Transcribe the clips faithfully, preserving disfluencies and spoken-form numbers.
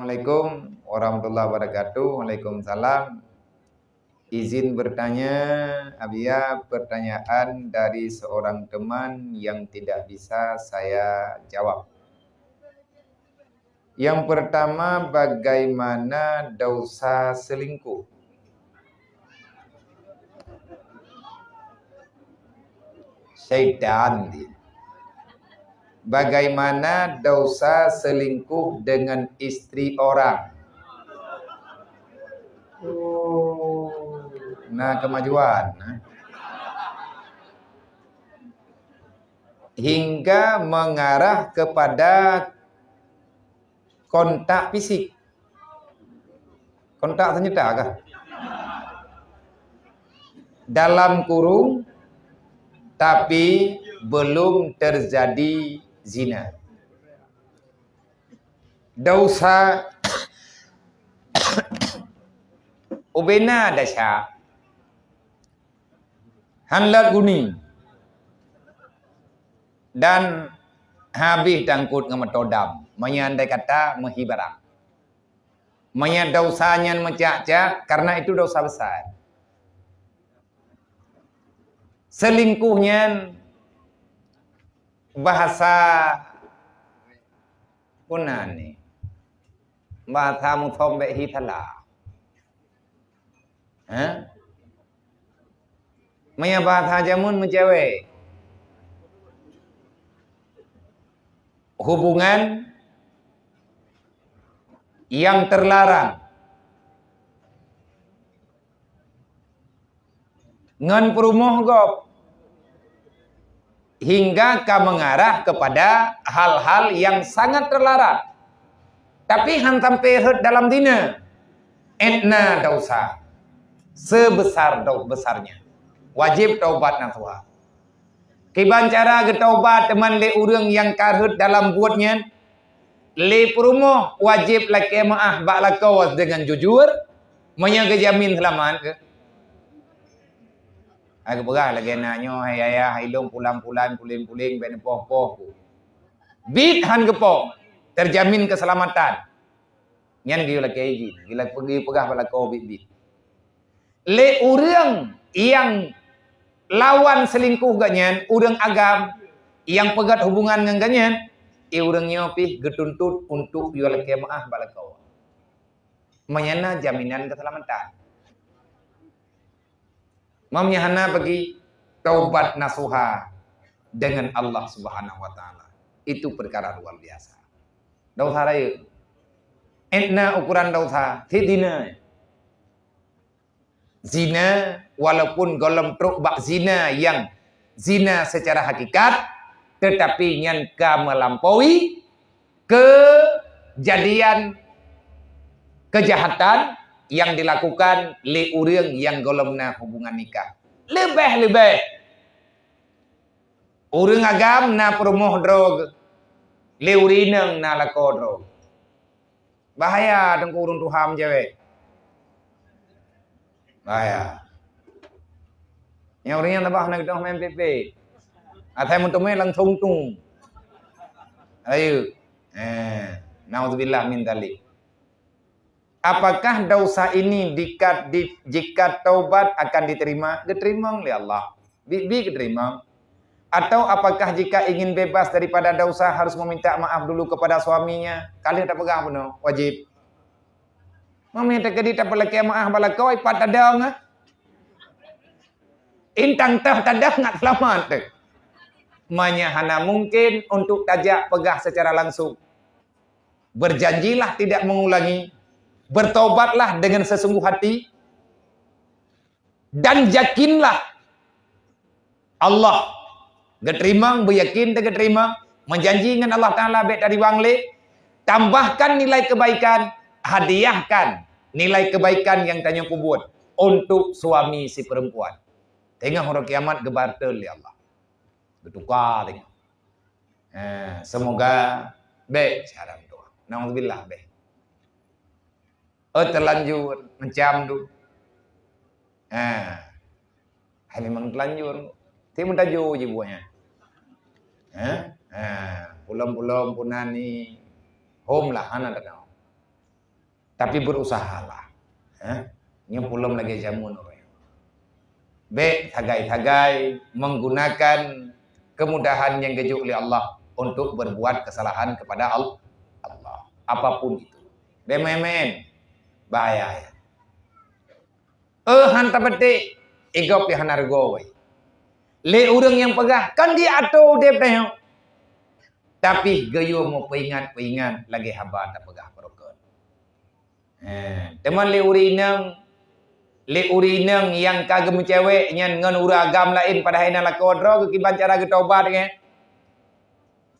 Assalamualaikum warahmatullahi wabarakatuh. Waalaikumsalam. Izin bertanya, Abiya, pertanyaan dari seorang teman yang tidak bisa saya jawab. Yang pertama, bagaimana dosa selingkuh? Syaitan dia. Bagaimana dosa selingkuh dengan istri orang? Oh, nah, kemajuan, nah. Hingga mengarah kepada kontak fisik. Kontak senjata kah? Dalam kurung, tapi belum terjadi zina. Dosa ubena dasya. Han lat guni. Dan habéh tangkot ngon meuto dam. Meunyoe andai kata meuhi barang. Meunyoe dosa nyan meucak-cak, karena itu dosa besar. Selingkuh nyan bahasa puna ni. Bahasa musombek hi salah. Ha? Meunyoe bahasa jameun meucewek. Hubungan yang terlarang ngon peurumoh gob hingga ka mengarah kepada hal-hal yang sangat terlarang. Tapi han sampai rhot dalam zina. Ét na dosa sebesar dau-, besarnya. Wajib taubat nasuha. Kiban cara geutaubat teuma lé ureuëng nyang ka rhot dalam buet nyan? Lé peurumoh wajéb lakée meuáh bak lakoe deungon jujur, meunyoe geujamin seulamat keu. Hai geupeugah lagée na nyoe, "Hai ayah, hai lôn pulang-pulang, puléng-puléng, bék neupoh-poh ku." Biet han geupoh, terjamin keuseulamatan. Nyan geuyue lakée jih, geuyue peugah bak lakoe biet-biet. Lé ureuëng nyang lawan seulingkoh geuh nyan, ureuëng agam nyang peugét hubungan ngon geuh nyan, eh, ureuëng nyoe pih geutuntot untuk yue lakée meuáh bak lakoe. Meunyoe na jaminan keuseulamatan. Meunyoe hana bagi taubat nasuha dengan Allah Subhanahu wa Taala. Itu perkara luar biasa. Dosa rayeuk. Ét na ukuran dosa, sit zina. Zina, walaupun gohlom trok bak zina nyang zina secara hakikat, tetapi nyan ka melampaui kejadian kejahatan nyang dilakukan lé ureuëng nyang gohlom na hubungan nikah. Leubeh-leubeh ureuëng agam na peurumoh droe, lé ureuëng inong na lakoe droe. Bahaya teungku ureuëng tuha meucewek. Bahaya. Nyang ureuëng nyang tabah na geudoh main pépé. Asai meuteumé langsung tung. Ayo. Eh, naudzubillah min dzalik. Apakah dosa ini dikat, di, jika taubat akan diterima? Diterima oleh Allah. Bi, bi diterima. Atau apakah jika ingin bebas daripada dosa harus meminta maaf dulu kepada suaminya? Ka lheueh tapeugah bunoe, wajib. Meunyoe teukeudi tapeulakée meuáh bak lakoe, pat tadong, ah. Intang teuh tadong ngat seulamat teuh. Meunyoe hana mungkin untuk tajak peugah secara langsung. Berjanjilah tidak mengulangi. Bertobatlah dengan sesungguh hati. Dan yakinlah Allah geuteurimong, beuyakin teugeuteurimong, meujanji ngon Allah Taala bék tariwang lé, tambahkan nilai kebaikan, hadiahkan nilai kebaikan nyang tanyoe peubuet untuk suami si perempuan. Teungoh uroe kiamat geubarter lé Allah. Geutuka teungoh. Ha, semoga bék cara meudoa. Naudzubillah bék. Oh, terlanjur macam tu. Ha. Hai memang terlanjur. Ti meutajô jibuet nyan. Ha? Ha, pulom-pulom punan ni hom lah hana teuka. Tapi berusahalah. Ha? Nyoe pulom lagée jameun uroe nyoe. Bék sagai-sagai menggunakan kemudahan nyang geujok lé Allah untuk berbuat kesalahan kepada Al-, Allah. Apapun itu. Bék maén-maén. Bahaya ya. Eh, han tapetik, igop pih hana reugoe. Lé ureuëng nyang peugah, kan di atô udeb tanyoe. Tapi geuyue meupeuingat-peuingat lagée haba tapeugah barokon. Eh, teuma lé ureuëng inong, lé ureuëng inong nyang ka geumeucewek nyan ngon ureuëng agam laén padahai na lakoe droe geukiban cara geutobat nyan.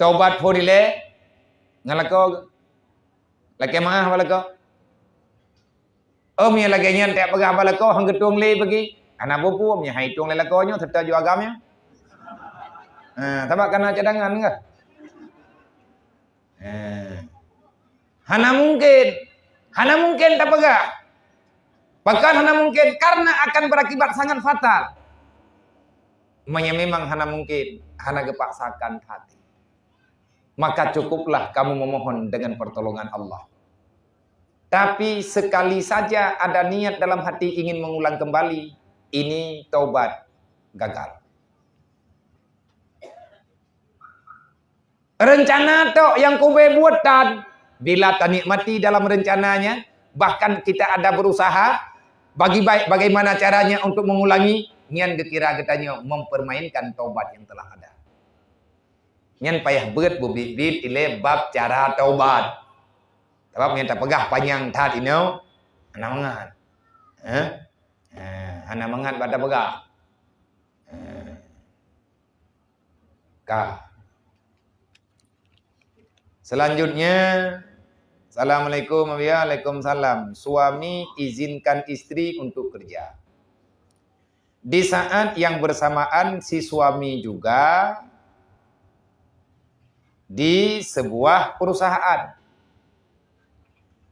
Tobat phon ilée ngon lakoe. Lakée meu'ah bak lakoe. Oh, meunyoe lagée nyan tajak peugah bak lakoe, han geutueng lé bagi. Hana peue-peue, meunyoe han itueng lé lakoe nyoe, serta ju agam nyoe. Ha, sabab kana cadangan kah? Ha. Hana mungkin. Hana mungkin tapeugah. Pakon hana mungkin? Karena akan berakibat sangat fatal. Meunyoe memang hana mungkin, hana geupaksakan hati. Maka cukuplah kamu memohon dengan pertolongan Allah. Tapi sekali saja ada niat dalam hati ingin mengulang kembali, ini taubat gagal. Rencana tok nyang kube buet tan, bila tanikmati dalam rencananya, bahkan kita ada berusaha bagi baik bagaimana caranya untuk mengulangi, nyan geukira geutanyoe mempermainkan taubat yang telah ada. Nyan payah beuet beubiet-biet ilée bab cara taubat. Sabab nyang tapeugah panyang that inoe, hana mangat. Eh? Eh, hana mangat bak tapeugah. Eh. Ka. Selanjutnya, Assalamualaikum, Abiya. Waalaikumsalam. Suami izinkan istri untuk kerja. Di saat yang bersamaan, si suami juga di sebuah perusahaan.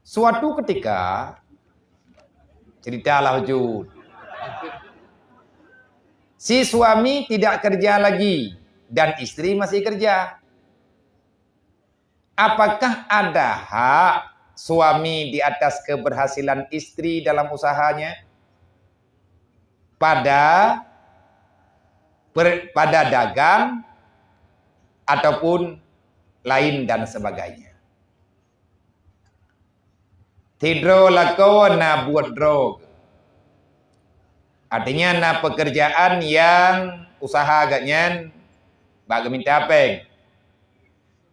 Suatu ketika, ceritalah Jud. Si suami tidak kerja lagi dan istri masih kerja. Apakah ada hak suami di atas keberhasilan istri dalam usahanya? Pada per-, pada dagang ataupun lain dan sebagainya. Sidroe lakoe na buet droe. Artinya na pekerjaan nyang usaha geuh nyan bak geuminta péng.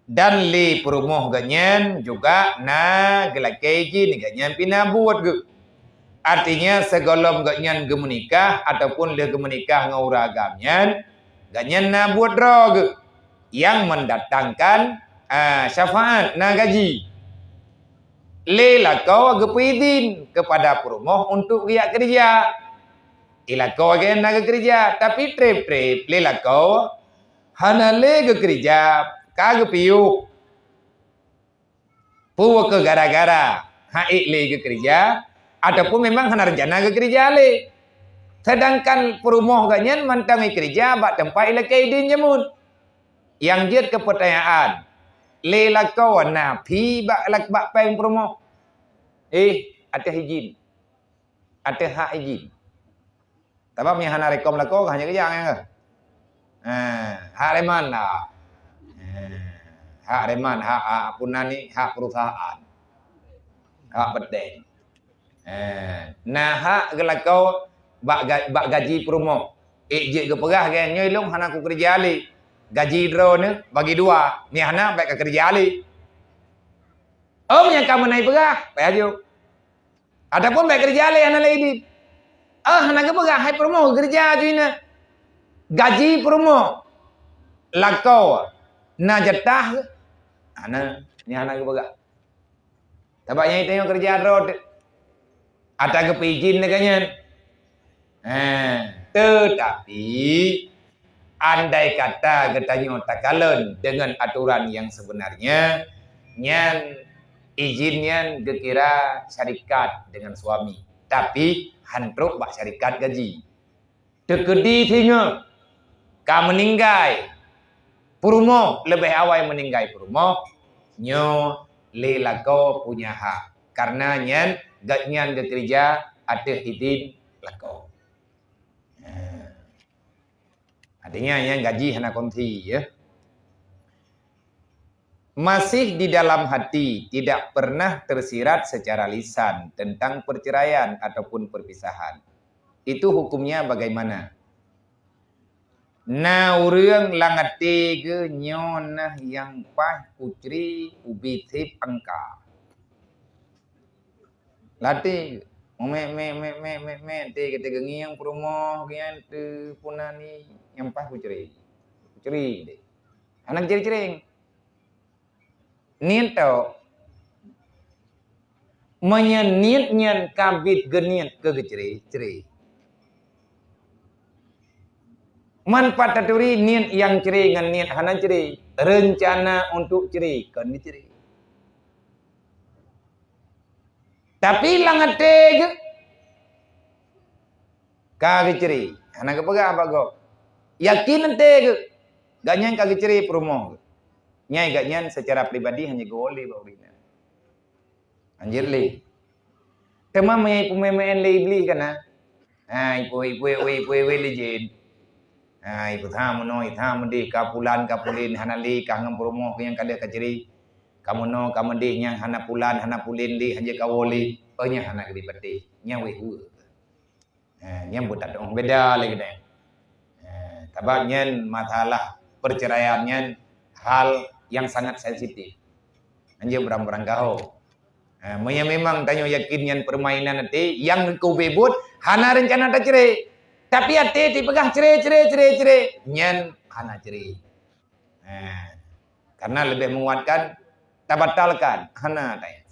Dan lé peurumoh geuh nyan juga na geulakée jih geuh nyan pih na buet geuh. Artinya sigohlom geuh nyan geumeunikah ataupun lheueh geumeunikah ngon ureuëng agam nyan, geuh nyan na buet droe geuh nyang mendatangkan, a, syafaat, na gaji. Lé lakoe geupeuidin kepada peurumoh untuk geujak keureuja. Di lakoe geuh na geukeureuja, tapi treb-treb lé lakoe hana lé geukeureuja, ka geupiôh. Peue keuh gara-gara han ék lé geukeureuja, ataupun memang hana rencana geukeureuja lé. Sedangkan peurumoh geuh nyan mantong geukeureuja bak teumpat ilakée idin jameun. Nyang jeuet keu peutanyaan, lé lakoe na phi bak, bak péng peurumoh? Eh, ateueh idin. Ateueh hak idin. Sabab meunyoe hana rekom lakoe, hana keujak nyan keuh. Eh, hak reman lah. Eh, hak reman, hak, hak peue nan ni, hak perusahaan. Hak peuteng. Eh, na hak geulakoe bak ga-, bak gaji peurumoh. Ék jeuet geupeugah, "Nyoe lôn hana kukeureuja lé. Gaji droeneuh bagi dua, meunyoe hana bèk kakeureuja lé." Oh, meunyoe ka meunan jipeugah, payah jok. Ataupun bèk keureuja lé hana lé idin. Ah, hana geupeugah, hai peurumoh, keureuja aju inan. Gaji peurumoh, lakoe, na jatah, hana, nyan hana geupeugah. Sabab nyang tanyoe keureuja droe teuh. Ata geupeuidin lagèe nyan. Eh, teutapi, andai kata geutanyoe takalon deungon aturan nyang seubeunarnya, nyan idin nyan geukira syarikat deungon suami, tapi han trok bak syarikat gaji. Teukeudi singoh ka meuninggai peurumoh, leubeh awai meuninggai peurumoh, nyoe lé lakoe punya hak. Karena nyan gobnyan geukeurija ateueh idin lakoe. Nah. Artinya nyan gaji hana konti, ya. Masih di dalam hati, tidak pernah tersirat secara lisan tentang perceraian ataupun perpisahan. Itu hukumnya bagaimana? Na ureuëng lam até geuh nyoe nah nyang paih kucre ubé sép angka. Lam até geuh. Mek, mek, mek, mek, mek, mek, té gata geungieng peurumoh, geungieng teuh puna ni nyang paih kucre. Kucre deh. Hana geucre-creng. Niet tôh. Meunyoe niet nyan ka bit geuniet keu geucre, cre. Man pat taturi niet nyang cre ngon niet hana cre, reuncana untuk cre kon geucre. Tapi lam até geuh ka geucre, hana geupeugah bak gob. Yakin até geuh, gobnyan ka geucre peurumoh geuh. Nyan gobnyan secara pribadi hana geuwoe lé bak ureuëng inong. Hanjeuet lé. Teuma meunyoe ipeumeu'en lé Iblih kana, ha, ipeue, ipeue, ipeue, ipeue lé jén. Ha, ipeutha meunoe, itha meudeh, ka pulan, ka pulen, hana lé, ka ngon peurumoh nyang ka lheueh ka cre. Ka meunoe, ka meudeh nyang hana pulan, hana pulen lé, hanjeuet kawoe lé. Oh, nyan hana geubi patéh. Nyan wéh ueh. Eh, nyan buet that beda lagée nyan. Eh, sabab nyan masalah perceraian nyan hal yang sangat sensitif. Hanjeuet beurang-beurang gaho. Eh, meunyoe memang tanyoe yakin nyan permainan até, nyang keu ubé buet hana reuncana tacre. Tapi até tipeugah cre, cre, cre, cre, nyan hana cre. Eh, karena lebih menguatkan tabatalkan, hana taya.